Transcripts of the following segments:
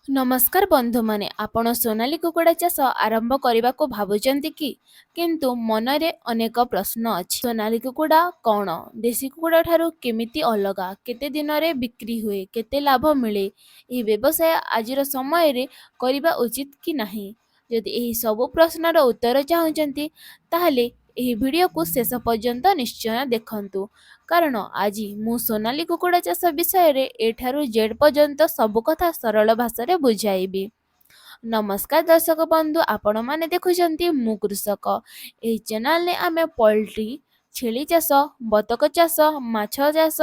ନମସ୍କାର ବନ୍ଧୁମାନେ, ଆପଣ ସୋନାଲି କୁକୁଡ଼ା ଚାଷ ଆରମ୍ଭ କରିବାକୁ ଭାବୁଛନ୍ତି କି? କିନ୍ତୁ ମନରେ ଅନେକ ପ୍ରଶ୍ନ ଅଛି। ସୋନାଲି କୁକୁଡ଼ା କ'ଣ? ଦେଶୀ କୁକୁଡ଼ା ଠାରୁ କେମିତି ଅଲଗା? କେତେ ଦିନରେ ବିକ୍ରି ହୁଏ? କେତେ ଲାଭ ମିଳେ? ଏହି ବ୍ୟବସାୟ ଆଜିର ସମୟରେ କରିବା ଉଚିତ କି ନାହିଁ? ଯଦି ଏହି ସବୁ ପ୍ରଶ୍ନର ଉତ୍ତର ଚାହୁଁଛନ୍ତି, ତାହେଲେ ଏହି ଭିଡ଼ିଓକୁ ଶେଷ ପର୍ଯ୍ୟନ୍ତ ନିଶ୍ଚୟ ଦେଖନ୍ତୁ, କାରଣ ଆଜି ମୁଁ ସୋନାଲି କୁକୁଡ଼ା ଚାଷ ବିଷୟରେ ଏ ଠାରୁ ଜେଡ୍ ପର୍ଯ୍ୟନ୍ତ ସବୁ କଥା ସରଳ ଭାଷାରେ ବୁଝାଇବି। ନମସ୍କାର ଦର୍ଶକ ବନ୍ଧୁ, ଆପଣମାନେ ଦେଖୁଛନ୍ତି ମୁଁ କୃଷକ। ଏହି ଚ୍ୟାନେଲରେ ଆମେ ପୋଲଟ୍ରି, ଛେଳି ଚାଷ, ବତକ ଚାଷ, ମାଛ ଚାଷ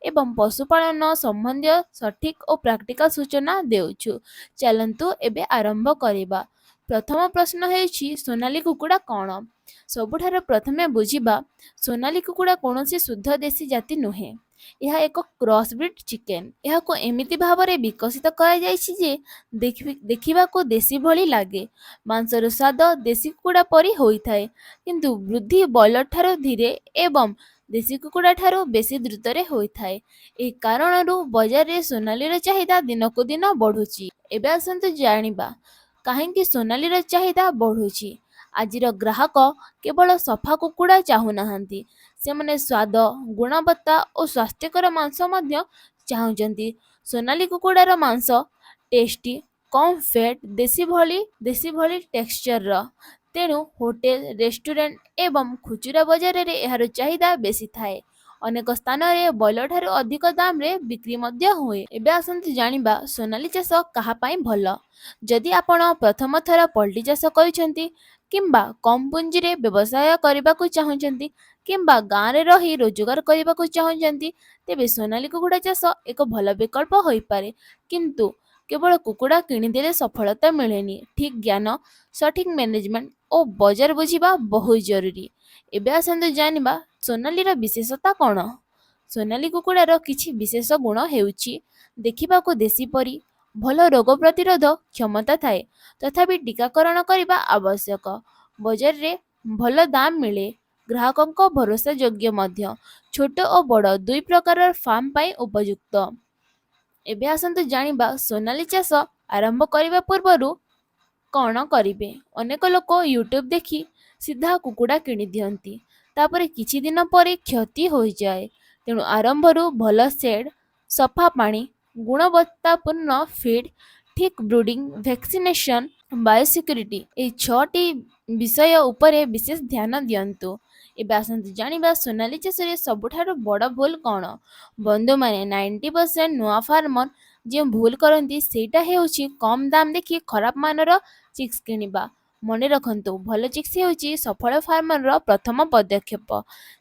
ଏବଂ ପଶୁପାଳନ ସମ୍ବନ୍ଧୀୟ ସଠିକ୍ ଓ ପ୍ରାକ୍ଟିକାଲ ସୂଚନା ଦେଉଛୁ। ଚାଲନ୍ତୁ ଏବେ ଆରମ୍ଭ କରିବା। ପ୍ରଥମ ପ୍ରଶ୍ନ ହେଉଛି, ସୋନାଲି କୁକୁଡ଼ା କ'ଣ? ସବୁଠାରୁ ପ୍ରଥମେ ବୁଝିବା, ସୋନାଲି କୁକୁଡ଼ା କୌଣସି ଶୁଦ୍ଧ ଦେଶୀ ଜାତି ନୁହେଁ। ଏହା ଏକ କ୍ରସ୍ ବ୍ରିଡ୍ ଚିକେନ୍। ଏହାକୁ ଏମିତି ଭାବରେ ବିକଶିତ କରାଯାଇଛି ଯେ ଦେଖିବାକୁ ଦେଶୀ ଭଳି ଲାଗେ। ମାଂସର ସ୍ୱାଦ ଦେଶୀ କୁକୁଡ଼ା ପରି ହୋଇଥାଏ, କିନ୍ତୁ ବୃଦ୍ଧି ବ୍ରଏଲର ଠାରୁ ଧୀରେ ଏବଂ ଦେଶୀ କୁକୁଡ଼ା ଠାରୁ ବେଶୀ ଦ୍ରୁତରେ ହୋଇଥାଏ। ଏହି କାରଣରୁ ବଜାରରେ ସୋନାଲିର ଚାହିଦା ଦିନକୁ ଦିନ ବଢ଼ୁଛି। ଏବେ ଆସନ୍ତୁ ଜାଣିବା କାହିଁକି ସୋନାଲିର ଚାହିଦା ବଢ଼ୁଛି। ଆଜିର ଗ୍ରାହକ କେବଳ ସଫା କୁକୁଡ଼ା ଚାହୁଁନାହାନ୍ତି, ସେମାନେ ସ୍ୱାଦ, ଗୁଣବତ୍ତା ଓ ସ୍ୱାସ୍ଥ୍ୟକର ମାଂସ ମଧ୍ୟ ଚାହୁଁଛନ୍ତି। ସୋନାଲି କୁକୁଡ଼ାର ମାଂସ ଟେଷ୍ଟି, କମ୍ ଫ୍ୟାଟ୍, ଦେଶୀ ଭଳି ଟେକ୍ସଚରର। ତେଣୁ ହୋଟେଲ, ରେଷ୍ଟୁରାଣ୍ଟ ଏବଂ ଖୁଚୁରା ବଜାରରେ ଏହାର ଚାହିଦା ବେଶୀ ଥାଏ। ଅନେକ ସ୍ଥାନରେ ବ୍ରଏଲର ଠାରୁ ଅଧିକ ଦାମରେ ବିକ୍ରି ମଧ୍ୟ ହୁଏ। ଏବେ ଆସନ୍ତୁ ଜାଣିବା ସୋନାଲି ଚାଷ କାହା ପାଇଁ ଭଲ। ଯଦି ଆପଣ ପ୍ରଥମ ଥର ପୋଲଟ୍ରି ଚାଷ କରୁଛନ୍ତି, କିମ୍ବା କମ୍ ପୁଞ୍ଜିରେ ବ୍ୟବସାୟ କରିବାକୁ ଚାହୁଁଛନ୍ତି, କିମ୍ବା ଗାଁରେ ରହି ରୋଜଗାର କରିବାକୁ ଚାହୁଁଛନ୍ତି, ତେବେ ସୋନାଲି କୁକୁଡ଼ା ଚାଷ ଏକ ଭଲ ବିକଳ୍ପ ହୋଇପାରେ। କିନ୍ତୁ କେବଳ କୁକୁଡ଼ା କିଣିଦେଲେ ସଫଳତା ମିଳେନି। ଠିକ୍ ଜ୍ଞାନ, ସଠିକ୍ ମ୍ୟାନେଜମେଣ୍ଟ ଓ ବଜାର ବୁଝିବା ବହୁତ ଜରୁରୀ। ଏବେ ଆସନ୍ତୁ ଜାଣିବା ସୋନାଲିର ବିଶେଷତା କ'ଣ। ସୋନାଲି କୁକୁଡ଼ାର କିଛି ବିଶେଷ ଗୁଣ ହେଉଛି: ଦେଖିବାକୁ ଦେଶୀ ପରି, ଭଲ ରୋଗ ପ୍ରତିରୋଧ କ୍ଷମତା ଥାଏ, ତଥାପି ଟୀକାକରଣ କରିବା ଆବଶ୍ୟକ, ବଜାରରେ ଭଲ ଦାମ ମିଳେ, ଗ୍ରାହକଙ୍କ ଭରସା ଯୋଗ୍ୟ ମଧ୍ୟ, ଛୋଟ ଓ ବଡ଼ ଦୁଇ ପ୍ରକାରର ଫାର୍ମ ପାଇଁ ଉପଯୁକ୍ତ। ଏବେ ଆସନ୍ତୁ ଜାଣିବା ସୋନାଲି ଚାଷ ଆରମ୍ଭ କରିବା ପୂର୍ବରୁ କ'ଣ କରିବେ। ଅନେକ ଲୋକ ୟୁଟ୍ୟୁବ୍ ଦେଖି ସିଧା କୁକୁଡ଼ା କିଣିଦିଅନ୍ତି, ତାପରେ କିଛି ଦିନ ପରେ କ୍ଷତି ହୋଇଯାଏ। ତେଣୁ ଆରମ୍ଭରୁ ଭଲ ସେଡ୍, ସଫା ପାଣି, ଗୁଣବତ୍ତାପୂର୍ଣ୍ଣ ଫିଡ୍, ଠିକ୍ ବ୍ରୁଡ଼ିଂ, ଭ୍ୟାକ୍ସିନେସନ୍, ବାୟୋସିକ୍ୟୁରିଟି, ଏହି ଛଅଟି ବିଷୟ ଉପରେ ବିଶେଷ ଧ୍ୟାନ ଦିଅନ୍ତୁ। ଏବେ ଆସନ୍ତୁ ଜାଣିବା ସୋନାଲି ଚାଷରେ ସବୁଠାରୁ ବଡ଼ ଭୁଲ କ'ଣ। ବନ୍ଧୁମାନେ, 90% ନୂଆ ଫାର୍ମର ଯେଉଁ ଭୁଲ କରନ୍ତି, ସେଇଟା ହେଉଛି କମ୍ ଦାମ ଦେଖି ଖରାପ ମାନର ଚିକ୍ସ କିଣିବା। ମନେ ରଖନ୍ତୁ, ଭଲ ଚିକ୍ସ ହେଉଛି ସଫଳ ଫାର୍ମର ପ୍ରଥମ ପଦକ୍ଷେପ।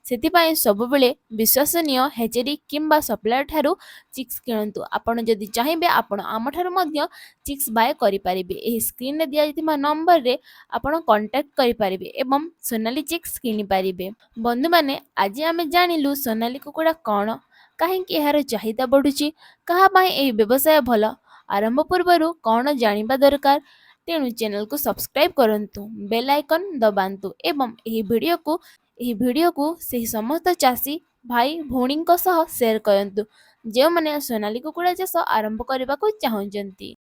ସେଥିପାଇଁ ସବୁବେଳେ ବିଶ୍ୱସନୀୟ ହ୍ୟାଚେରୀ କିମ୍ବା ସପ୍ଲାୟର ଠାରୁ ଚିକ୍ସ କିଣନ୍ତୁ। ଆପଣ ଯଦି ଚାହିଁବେ, ଆପଣ ଆମଠାରୁ ମଧ୍ୟ ଚିକ୍ସ ବାୟ କରିପାରିବେ। ଏହି ସ୍କ୍ରିନରେ ଦିଆଯାଇଥିବା ନମ୍ବରରେ ଆପଣ କଣ୍ଟାକ୍ଟ କରିପାରିବେ ଏବଂ ସୋନାଲି ଚିକ୍ସ କିଣିପାରିବେ। ବନ୍ଧୁମାନେ, ଆଜି ଆମେ ଜାଣିଲୁ ସୋନାଲି କୁକୁଡ଼ା କ'ଣ, କାହିଁକି ଏହାର ଚାହିଦା ବଢ଼ୁଛି, କାହା ପାଇଁ ଏହି ବ୍ୟବସାୟ ଭଲ, ଆରମ୍ଭ ପୂର୍ବରୁ କ'ଣ ଜାଣିବା ଦରକାର। ତେଣୁ ଚ୍ୟାନେଲକୁ ସବସ୍କ୍ରାଇବ୍ କରନ୍ତୁ, ବେଲ୍ ଆଇକନ୍ ଦବାନ୍ତୁ ଏବଂ ଏହି ଭିଡ଼ିଓକୁ ସେହି ସମସ୍ତ ଚାଷୀ ଭାଇ ଭଉଣୀଙ୍କ ସହ ସେୟାର କରନ୍ତୁ, ଯେଉଁମାନେ ସୋନାଲି କୁକୁଡ଼ା ଚାଷ ଆରମ୍ଭ କରିବାକୁ ଚାହୁଁଛନ୍ତି।